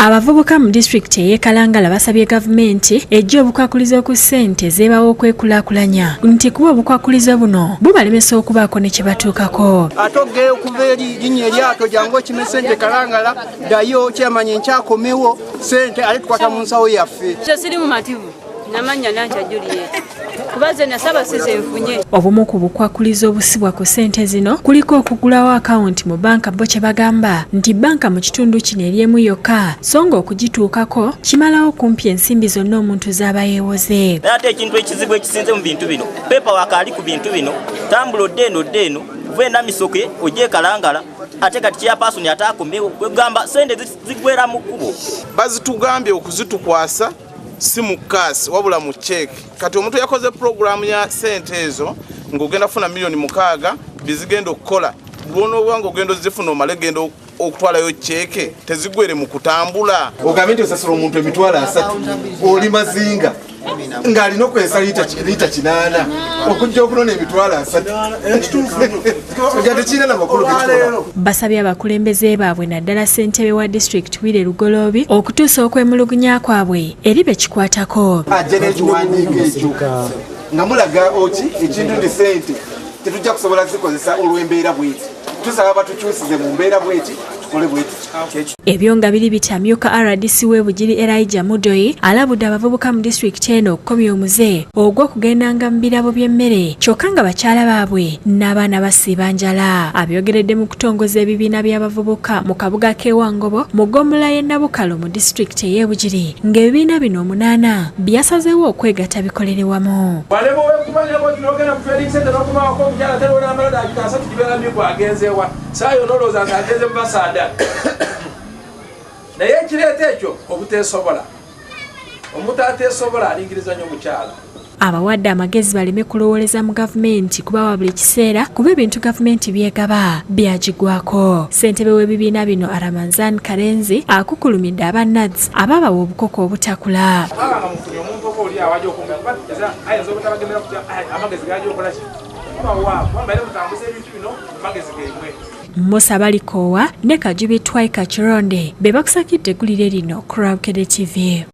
Abavubuka mu disitulikiti ey'e Kalangala basabye gavumenti ejje obukwakulizo ku ssente zeebawa okwekulaakulanya nti kuba obukwakulizo buno bubalemesa okubaako ne kye batuukako. Ate ogere okuva eri linnya eryato jangu okime ssente Kalangala ddayo kyamanya enkyakomewo ssente ate tukwata mu nsawo yaffe. Siri mumativu namanya Nankya Juliet kuba nasaba size nfunye. Obumu ku bukwakulizo obusibwa ku ssente zino kuliko okugulawo akawunti mu banka bo kye bagamba nti banka mu kitundu kino eri emu yokka so nga okugituukako kimalawo kumpi ensimbi zonna omuntu z'aba yeewoze. Naye ate ekintu ekizibu ekisinze mu bintu bino paperwork ali ku bintu bino tambula odde eno odde eno uve Namisoke ojje Kalangala ate kati chairperson ataakomewo kwegamba ssente zigwera mu kkubo. Bazitugambye okuzitukwasa si mu kaasi wabula mu cheque. Kati omuntu yakoze pulogulaamu ya ssente ezo ng'ogenda kufuna 6 million bizigenda okukola lw'onooba ng'ogenda ozifuna omale genda okutwalayo cheque tezigwere mu kutambula. Ogambe nti osasula omuntu 30,000 oli mazinga ng'alina okwesa liita 8 okujja okunona 30,000 nga tekirina na makulu gekikola. Basabye abakulembeze baabwe naddala ssentebe wa disitulikiti Wire Lugoloobi okutuusa okwemulugunya kwabwe eri be kikwatako. Ajja n'ekiwandiiko ekyo nga mulaga oki ekintu nti ssente tetujja kusobola zikozesa olw'embeera bweti, tusaba batukyusize mu mbeera bweti tukole bweti. Ebyo nga biri bitamyuka RDC w'e Bugiri Elijah Mudoyi alabudde abavubuka mu disitulikiti eno okukomya omuze ogw'okugendanga mu birabo by'emmere kyokka nga bakyala baabwe n'abaana basiiba njala. Abyogeredde mu kutongoza ebibiina by'abavubuka mu kabuga k'e Wangobo mu ggombolola y'e Nabukalo mu disitulikiti ey'e Bugiri ng'ebibiina bino 8 byasazeewo okwegatta bikolere wamu. Naye ekireeta ekyo obuteesobola, omuntu ateesobola alingiriza nnyo omukyala. Abawadde amagezi baleme kulowooleza mu gavumenti kubawa buli kiseera kuba ebintu gavumenti byegaba byagigwako. Ssentebe w'ebibiina bino Aramanzan Karenzi akukulumidde aba NAADS ababawa obukoko obutakula. Musa Balikoowa ne Kajubi Twaika Kironde be bakusakidde eggulire lino ku Bukedde TV.